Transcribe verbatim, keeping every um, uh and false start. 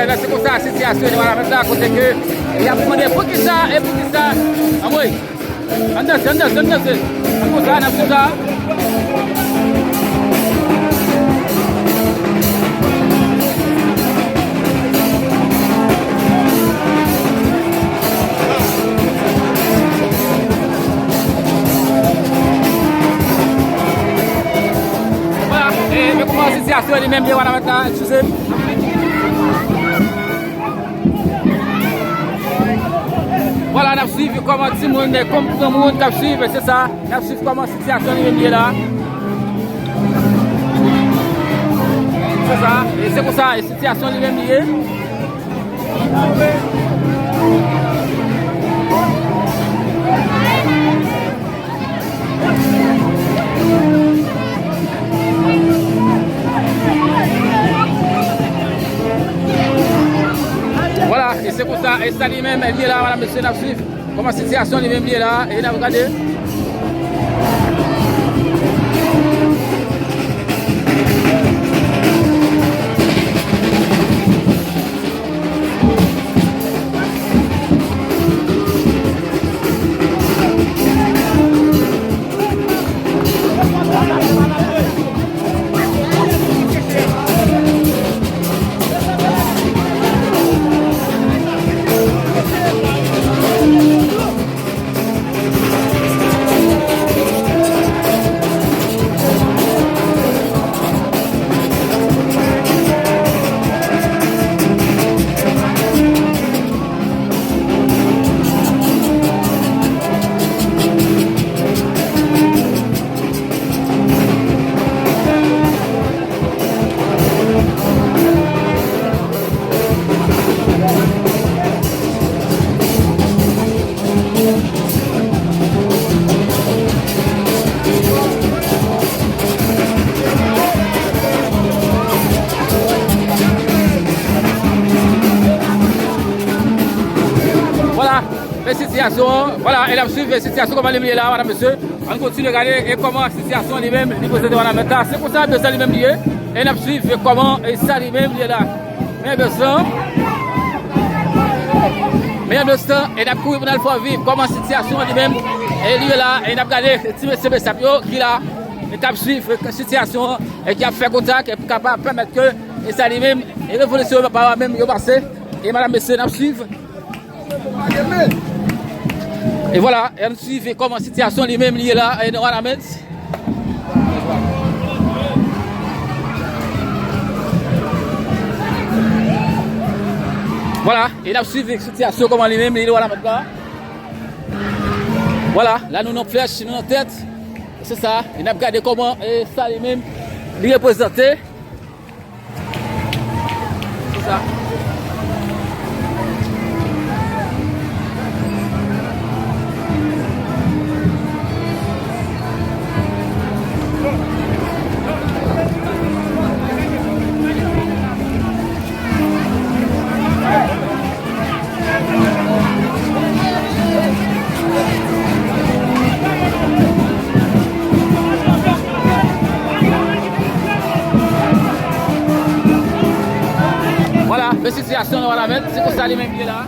Se konsa sitiyasyon an ye la, kote ke y ap mande poukisa e poukisa. Anmwey! Ann danse, ann danse, ann danse. Ann konsa, n ap swiv sa. Vwala, e, men kòman sitiyasyon li menm ye, vwala, mèt la, eskize m. Vwala, n ap swiv kòman timoun, kòm granmoun k ap swiv, se sa. N ap swiv kòman sitiyasyon li menm ye la. Se sa, e se konsa, e sitiyasyon li menm li ye. Vwala, e se konsa, e sa li menm, li ye la, medam, mesye, n ap swiv kòman sitiyasyon li menm li ye la, e n ap gade. Vwala, men sitiyasyon an, vwala, e n ap swiv sitiyasyon kòman li ye la, medam, mesye. Ann kontinye gade e kòman sitiyasyon li menm li prezante, vwala, mèt la. Se konsa, medam, sa li menm li ye. E n ap swiv kòman e sa li menm li ye la. Men medam, medam, e n ap kouri pou n al fè viv kòman sitiyasyon li menm e li ye la. E n ap gade ti mesye B S A P yo ki la, e k ap swiv sitiyasyon an e k ap fè kontak e pou kapab pèmèt ke e sa li menm e revolisyon pa menm yo pase. E medam, mesye, n ap swiv. E vwala, e ann swiv kòman sitiyasyon li menm li ye la, e nan Wanament. Vwala, e n ap swiv sitiyasyon kòman li menm li ye nan Wanament la. Vwala, la nou nan flèch, nou nan tèt. Se sa, e n ap gade kòman e sa li menm li reprezante. Vwala, men sitiyasyon nan Wanament, se konsa li menm ye la.